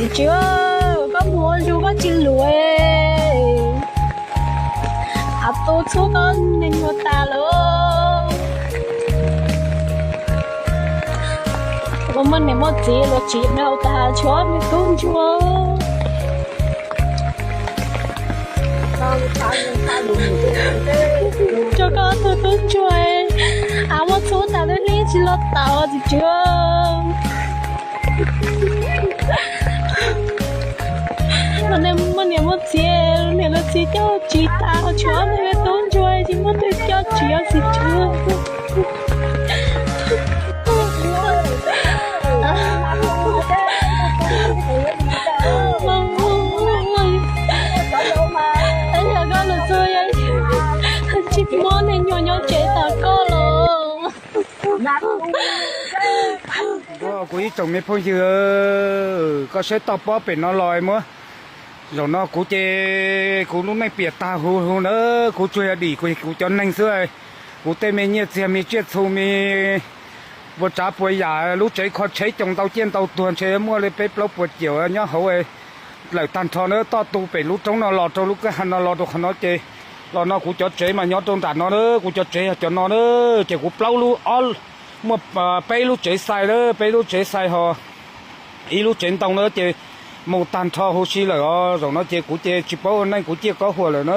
Tswv, koj mus ua zug koj tsis luav, av tu txhub koj neeg ua tas lawm. Ua muaj niam muaj txiv los tsis nrau tas tshuav me tub ntsuag. Rau koj tug tub ntsuag, av muab txhub tas lub hlib tsis los tau txiv tswv. Los nej muaj niam muaj txiv, niam lub txiv coj tsis tas tshuav me tub ntsuag tsis muaj twg coj tsis txiv tswv. Yog koj lus txug, tsis muaj neeg nyuam nyob tsev tom koj los. Kuv ib tsoom me phooj ywg, koj saib toj pob pem no los muab. Zaum no kuv ces kuv lub neej piam tag huv huv na, kuv tsuas yog dim kuv cov neeg xwb. Kuv tej me nyiaj txiag me tsiaj txhu me puas tsav puas yam, lub tsev kho tsheb coo ntau ciaj ntau tuag ntshe muaj li peb plaub puas ciam nyob hauv lawm tag nrho na. Toj tu pem lub roob no los rau lub kwj ha no los rau qhov no ces los no kuv cov tsev mas nyob rau nram no na, kuv cov tsev yog cov no na. Ces kuv plaub lub ob, muaj peb lub tsev xais na, peb lub tsev xais ho ib lub tsev ntoo na ces mus tag nrho huv si lawm os. Zaum no ces kuv ces tsis paub ua neej, kuv ciaj kob huam lawm na.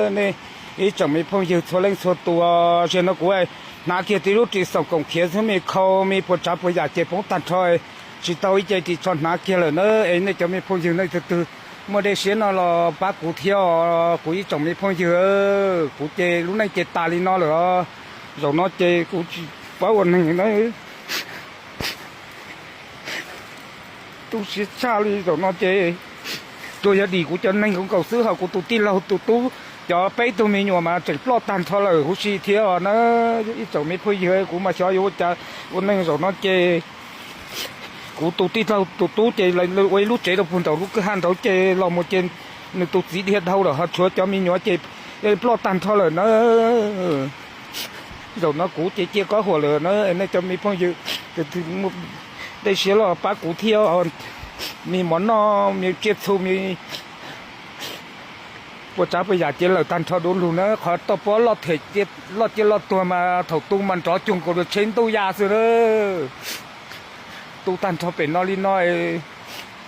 Nej ib tsoom me phooj ywg txhua leej txhua tus, zaum no kuv hnav kiag tib lub ris xoom koom khiav xwb, me khau me puas tsav puas yam ces poob tag nrho, tsis tau ib ce ris tsho hnav kiag lawm na. Es nej cov me phooj ywg nej tus twg muaj dej siab no los pab kuv thiab os kuv ib tsoom me phooj ywg. Kuv ces lub neej ces tas li no lawm os. Zaum no ces kuv tsis paub ua neeg na. Tu siab tshaj li zaum no ces tsuas yog dim kuv cov neeg nkaus xwb, ho kuv tus tij laug tus tub, cov peb tug me nyuam mas tseem ploj tag nrho lawm huv si thiab os na. Ib tsoom me phooj ywg, kuv mas xyov yuav ua cas ua neej zaum no ces kuv tus tij laug tus tub ces ua ib lub tsev rau puag nraum lub kwj ha nraud ces los mus ces nws tus txiv dhia dhau lawm ho tshuav cov me nyuam ces ploj tag nrho lawm na. Zaum no kuv ces ciaj kob huam lawm na. Nej cov me phooj ywg, tus twg muaj dej siab los pab kuv thiab, me mov noj me tsiaj txhu me puas tsav puas yam ces lawm tag nrho du lug na. Qhov toj pob loj them, loj ciaj loj tuag mas thaum tu mas nrov cuag nkaus li tsheb ntuj ya xwb na. Tu tag nrho pem no li no,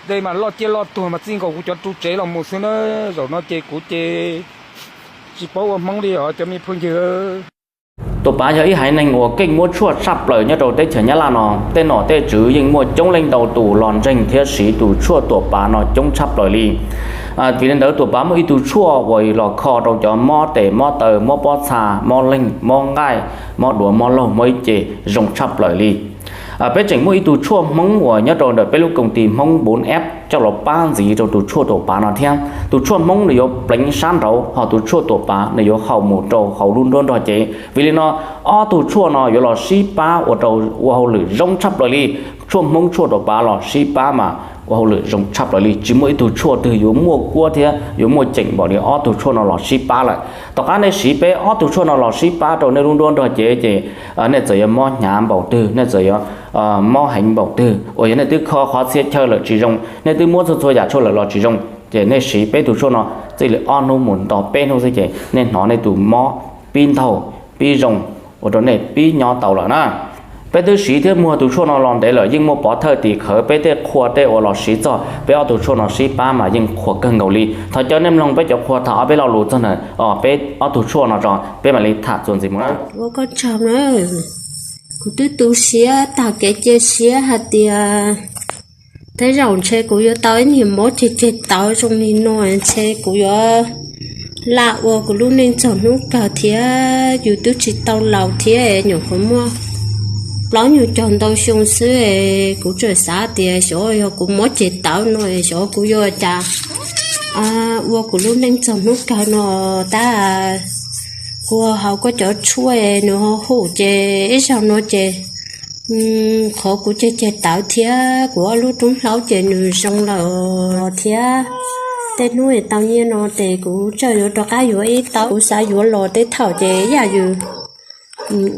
dej mas loj ciaj loj tuag mas txij nkaus kuv cov ru tsev los mus xwb na. Zaum no ces kuv ces tsis paub ua Hmoob li os cov me phooj ywg. Tuam Pav yog ib haiv neeg uas keej muab tshuaj tshaj plaws nyob rau teb chaws Nyab Laj no. Tej nom tej tswv yeej muaj coob leej ntau tus los ntseeg thiab siv tus tshuaj Tuam Pav no coob tshaj plaws li. Vim li ntawd Tuam Pav muaj ib tug tshuaj uas los kho rau cov mob tes mob taw, mob pob txha, mob leeg mob nqaij, mob duav mob laug, mob ib ce zoo tshaj plaws li. Peb tseem muaj ib tug tshuaj Hmoob uas nyob rau ntawm peb lub koom ti Hmoob Npoov Ep coj los pab ntxiv rau tus tshuaj Tuam Pav no thiab. Tus tshuaj Hmoob nws yuav pleev sab nraud, ho tus tshuaj Tuam Pav nws yuav haum mus rau hauv lub nruab nrog cev. Vim li no ob tug tshuaj no yuav los sib pab ua rau ua hauj lwm zoo tshaj plaws li. Tshuaj Hmoob tshuaj Tuam Pav los sib pab mas ua hauj lwm zoo tshaj plaws li. Tsis muaj ib tug tshuaj twg yuav muaj kuab thiab yuav muaj ceem npaum li ob tug tshuaj no los sib pab lawm. Tom qab nej siv peb ob tug tshuaj no los sib pab rau nej lub nruab nrog cev ces nej txawm yuav mob hnyav npaum twg, nej txawm yuav mob heev npaum twg, uas yog nej twb kho qhov txhia chaw lawm tsis zoo, nej twb muab txhua txhua yam tshuaj lawm los tsis zoo, ces nej siv peb tug tshuaj no txij li ob hnub mus nto peb hnub xwb ces nej hnov nej tus mob pib ntaug pib zoo, ua rau nej pib nyob tau lawm na. Peb twb siv thiab muag tus tshuaj no los ntev lawm, yeej muaj pov thawj tim khawv peb tej qhua tej uas los siv txog peb ob tug tshuaj no sib pab mas yeej qhuas kawg nkaus li. Thov caw nej mloog peb cov qhua tham ob peb lo lus txog ntawm peb ob tug tshuaj no tso peb mam li tham txuas ntxiv mus na. Ua koj tsaug na, kuv twb tu siab tag kev cia siab hais tias tej zaum ntshe kuv yuav tau ib niag mob ceg ceg tawv zoo li no, ntshe kuv yuav laj ua kuv lub neej txog hnub kawg thiab. Yus twb tsis tau laus thiab, nyuam qhuav muaj plaub nyuag caug ntau xyoo xwb es kuv tseem xav tias xyov yog kuv mob ceg tawv no es xyov kuv yuav cas ua kuv lub neej txog hnub kawg no. Tab kuv ho haus koj cov tshuaj nws ho hum ces ib zaug no ces qhov kuv ceg ceg tawv thiab kuv ob lub roob hlaub ces nws zoo lawm thiab. Tej hnub tau nyiaj no ces kuv tseem yuav rov qab yuav ib tau, kuv xav yuav los tej thaum ces yam yus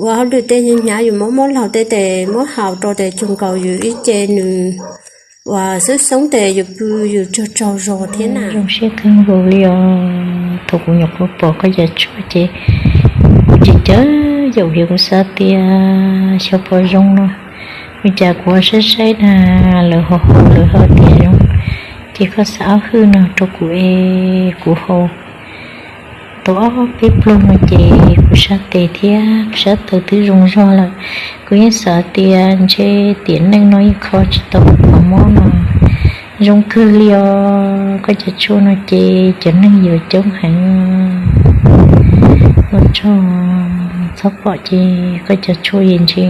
ua hauj lwm tej hnyav hnyav yus mob mob laug tej ces muab haus rau ces cuag nkaus yus ib ce nws xoob xoob tes yus pw yus tsaug tsaug zog thiab na. Zoo siab kawg nkaus li os. Thaum kuv nyuam qhuav pom koj cov tshuaj ces kuv tsis cav yaum, yog kuv xav tias xyov puas zoo no, ua cas kuv saib saib na, lawv ho haus lawv ho tias zoo, ces koj xa ob hwj no rau kuv es kuv haus tau ob peb pluag no ces kuv sab tes thiab kuv sab taw twb zoo zog lawm. Kuv yeej xav tias ntshe tiam neej no yeej kho tsis tau qhov mob no. Zoo kawg li os, koj cov tshuaj no ces cov neeg yuav coob heev. Ua tsaug, txhob pom ces koj cov tshuaj es ntshe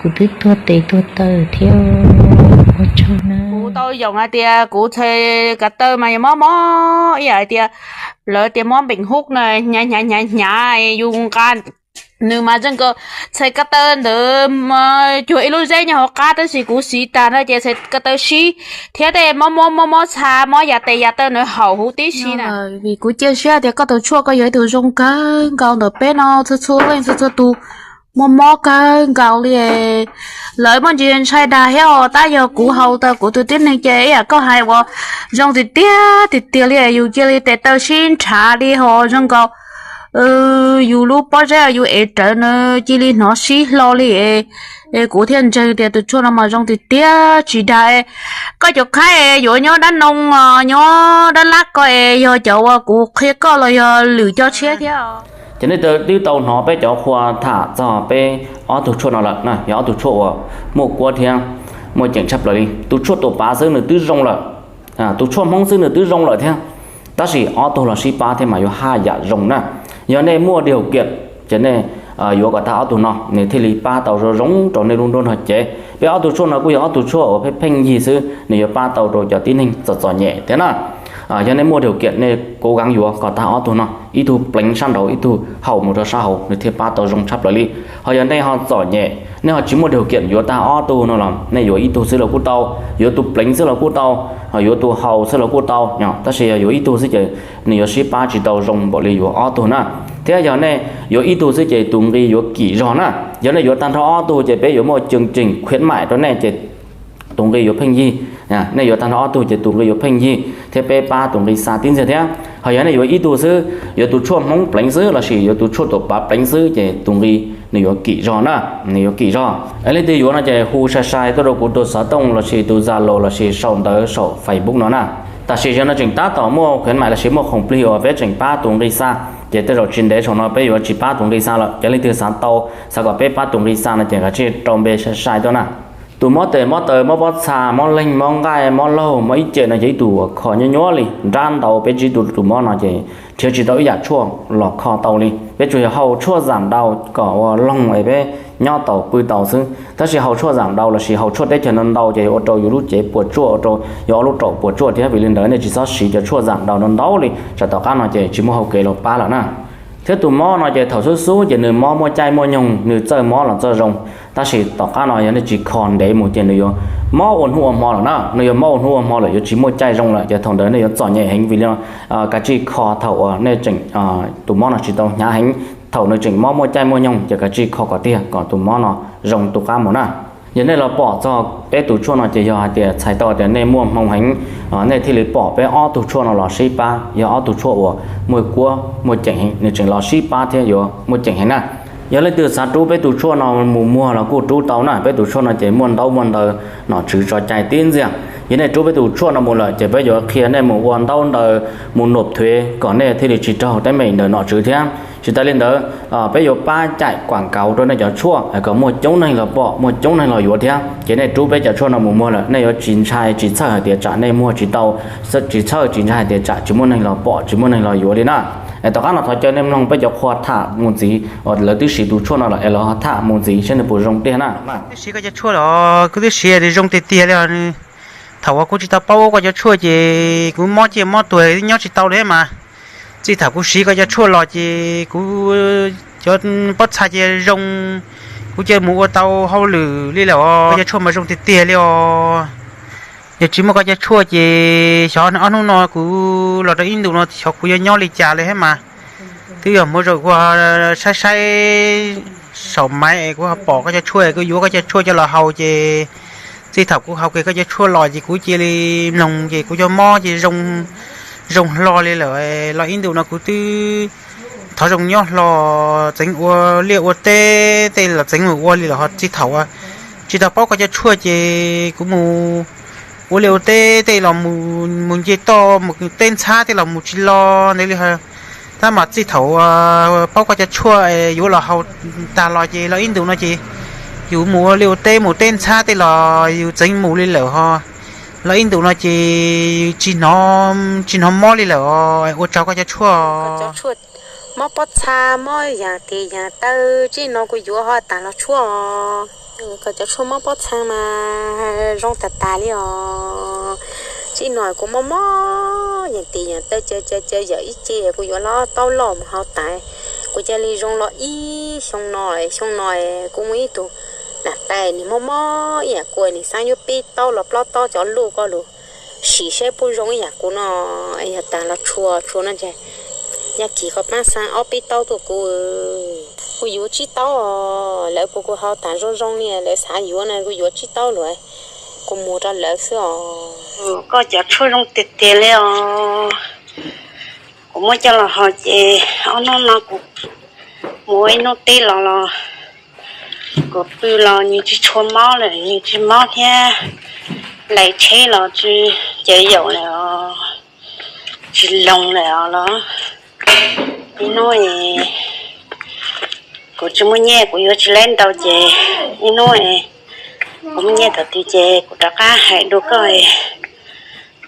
kuv twb tuag tes tuag taw thiab. Ua tsaug na. Kuv tau yaum hais tias kuv txhais kav taw mas yog mob mob ib yam hais tias lawv tias mob npeem hub na, hnyav hnyav hnyav hnyav yus nqa nws mas zeej nkaus txhais kav taw ntawd cuag ib lub zeb nyob hauv qab, tab sis kuv siv tag no ces txhais kav taw sib thiab tej mob mob mob mob txha mob yam tes yam taw ntawd haum huv tib si na. Vim kuv cia siab tias koj tus tshuaj koj yog ib tug zoo kawg nkaus ntawm peb no txhua txhua leej txhua txhua tus muaj mob kawg nkaus li. Lawv muaj ntsis ntshai dag thiab os, tab yog kuv haus tau kuv tus tib neeg ces ib yam koj hais uas zoo tiag tiag tiag tiag li, yus cia li tes taw sib nrhav li ho zoo nkaus yus lub pob zeb yus ev rawv na cia li hnov sib hlo li. Kuv thiaj ntseeg tias tus tshuaj no mas zoo tiag tiag tsis dag. Koj cov khaib yuav nyob Dab Noo, nyob Dab Lab ko es yog cov uas kuv qhia koj los yog lwm cov tshiab thiab? Ces nej twb tau hnov peb cov qhua tham txog peb ob tug tshuaj no lawm, yog ob tug tshuaj uas muaj kuab thiab muaj ceem tshaj plaws li. Tus tshuaj tuam pav xwb nws twb zoo lawm, tus tshuaj Hmoob xwb nws twb zoo lawm thiab, tab sis ob tug los sib pab thiab mas yuav haj yam zoo na. Yog nej muaj điều kiện ces nej yuav kom tag ob tug no nws thiaj li pab tau zoo zoo rau nej lub nruab nrog cev. Peb ob tug tshuaj no kuj yog ob tug tshuaj uas pheej pheej yig xwb, nws yuav pab tau rau cov tib neeg txom txom nyem thiab na. Yog nej muaj điều kiện nej kuj kav yuav kom tag ob tug no, ib tug pleev sab nraud ib tug haus mus rau sab hauv nws thiaj pab tau zoo tshaj plaws li. Ho yog nej ho txom nyem, nej ho tsis muaj điều kiện yuav tag ob tug no los nej yuav ib tug xwb los kuj tau, yuav tus pleev xwb los kuj tau, yuav tus haus xwb los kuj tau, tab sis yog yuav ib tug xwb ces nws yuav sib pab tsis tau zoo npaum li yuav ob tug na. Thiab yog nej yuav ib tug xwb ces tus nqi yuav kim zog na. Yog nej yuav tag nrho ob tug ces peb yuav muaj chương trình khuyến mại rau nej ces tus nqi yuav pheej yig. Nej yuav tag nrho ob tug ces tus nqi yuav pheej yig thiab peb pab tus nqi xa tib ntxiag thiab. Ho yog nej yuav ib tug xwb, yuav tus tshuaj Hmoob pleev xwb lossis yuav tus tshuaj tuam pav pleev xwb ces tus nqi nws yuav kim zog na, nws yuav kim zog. Es leej twg yuav no ces hu sai sai tuaj rau kuv tus xov tooj lossis tus Zalo lossis sau ntawv saum Facebook no na. Tam sim no tseem tab tom muaj khuyến mại lossis muaj khoom plig uas peb tseem pab tus nqi xa, ces tej zaum tsis ntev saum no peb yuav tsis pab tus nqi xa lawm. Ces leej twg xav tau, xav kom peb pab tus nqi xa no ces kav tsij rau npe sai sai tuaj na. Tus mob tes mob taw mob pob txha mob leeg mob nqaij mob laug mob ib ce no ces ib tug uas kho nyuab nyuab li nrab ntau peb tsib tug tus mob no ces nrhiav tsis tau ib yam tshuaj los kho tau li. Peb tsuas yog haus tshuaj giảm đau kom ua loog es peb nyob tau pw tau xwb. Tab sis haus tshuaj giảm đau lossis haus tshuaj teb chaws no ntau ces yuav ua rau yus lub cev puas tsuaj, ua rau yus ob lub raum puas tsuaj thiab. Vim li ntawd nej tsis txhob siv cov tshuaj giảm đau no ntau li, tsam tom qab no ces tsis muaj hau kev los pab lawm na. Thiab tus mob no ces thaum xub xub ces nws mob muaj caij muaj nyoog, nws txawj mob los txawj zoo, tab sis tom qab no yog nej tsis kho ntev mus ces nws yuav mob ua hnub ua hmo lawm na, nws yuav mob ua hnub ua hmo lawm yuav tsis muaj caij zoo lawm ces thaum ntawd nej yuav txom nyem heev. Vim li no kav tsij kho thaum uas nej tseem, tus mob no tsis tau hnyav heev, thaum nws tseem mob muaj caij muaj nyoog ces kav tsij kho kom tiag kom tus mob no zoo tus qab mus na. Yog nej los pom txog peb tus tshuaj no ces yog hais tias txhais tau tias nej muaj hmoo heev, nej thiaj li pom peb ob tug tshuaj no los sib pab, yog ob tug tshuaj uas muaj kuab muaj ceem heev, nws tseem los sib pab thiab yuav muaj ceem heev na. Yog leej twg xav rub peb tus tshuaj no mus muag los kuj rub tau na, peb tus tshuaj no ces muaj ntaub muaj ntawv nom tswv tso cai tib ntxiag. Yog nej rub peb tus tshuaj no mus lawm ces peb yuav qhia nej mus ua ntaub ntawv, mus nộp thuế kom nej thiaj li tsis raug teeb meem ntawm nom tswv thiab. Tsis tas li ntawd, peb yuav pab chạy quảng cáo rau nej cov tshuaj kom muaj coob neeg los pom, muaj coob neeg los yuav thiab. Ces nej rub peb cov tshuaj no mus muag lawm nej yuav tsis ntshai tsis txhawj hais tias tsam nej muag tsis tau, tsis txhawj tsis ntshai hais tias tsam tsis muaj neeg los pom tsis muaj neeg los yuav li na. Es tom qab no thov caw nej mloog peb cov qhua tham mus ntxiv uas lawv twb siv tus tshuaj no lawm es lawv ho tham mus ntxiv saib nws puas zoo tiag na. Twb siv koj cov tshuaj los kuv twb siv nws zoo tiag tiag li. Thaum uas kuv tsis tau paub koj cov tshuaj ces kuv mob ciaj mob tuag nyob tsis tau li mas. Txij thaum kuv siv koj cov tshuaj los ces kuv cov pob txha ces zoo, kuv cia mus ua tau hauj lwm li lawm os. Koj cov tshuaj mas zoo tiag tiag li os. Yog tsis muaj koj cov tshuaj ces xyov ob hnub no kuv los rau ib ntus no xyov kuv yuav nyob li cas li thiab mas. Twb yog muaj zaum kuv saib saib saum maiv es kuv ho pom koj cov tshuaj es kuv yuav koj cov tshuaj coj los haus ces Txij thaum kuv haus kiag koj cov tshuaj los ces kuv cia li mloog ces kuv cov mob ces zoo hlo li lawm. Los ib ntus no kuv twb thov zoo nyob hlo, txeev ua liaj ua teb tej los txeev mus ua li lawm. Ho txij thaum tsis tau paub koj cov tshuaj ces kuv mus ua liaj ua teb tej los mus nce toj mus teb ntxhab tej los mus tsis lo ntev li. Tab mas txij thaum paub koj cov tshuaj yuav los haus tag los ces los ib ntus no ces yus mus ua liaj ua teb mus teb ntxhab tej los yus txeev mus li lawm ho. Los ib ntus no ces tsis hnov, tsis hnov mob li lawm os. Ua tsaug koj cov tshuaj. Mob pob txha, mob yaag tes yaag taw, txij no kuv yuav ho taag los tshuaj. Koj cov tshuaj mob pob txha mas zoo tag tag li os. Txij no kuv mob mob yaag tes yaag taw caw caw caw yawm ib ce kuv yuav lub taub loj mus hau taag. Kuv ca le zoo los ib xyoo no, xyoo no kuv muaj ib tug nam tais nwg mob mob ib yaam kuv, nwg xaav yuav peb taub los plaub taub cov luj koj lug sim saib puab zoo ib yaam kuv no. Yog taag los tshuaj, tshuaj no ces nyaj kis koj paab xaav ob peb taub tuaj kuv. Kuv yuav tsib taub os, lawv puas kuv hau taag zoo zoo li lawv xav yuav na, kuv yuav tsib taub lug kuv muag rau lawv xwb os. Koj cov tshuaj zoo tiag tiag li os. Kuv muab coj los haus ces ob nub no kuv mus ib nub teb los los kuv pw los nwg tsis tshua mob lawm, nwg tsis mob thiab, lais tsheb los tsis cav yaum lawm os, tsis loog lawm os los. Ib nub kuv tsis muaj nyiaj kuv yuav tsis laib ntau ces ib nub kuv muaj nyiaj thaum twg ces kuv rov qab hais dua koj,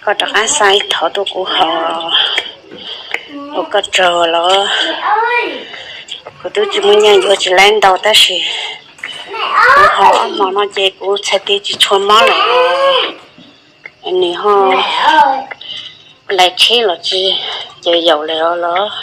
koj rov qab xa ib thov tuaj kuv haus. Ua koj tsaug los. Kuv twb tsis muaj nyiaj yuav tsis laib ntau tab sis kuv haus ob hmo no ces kuv txhais tes tsis tshua mob lawm. Nws ho lais tsheb los tsis cav yaum lawm os los.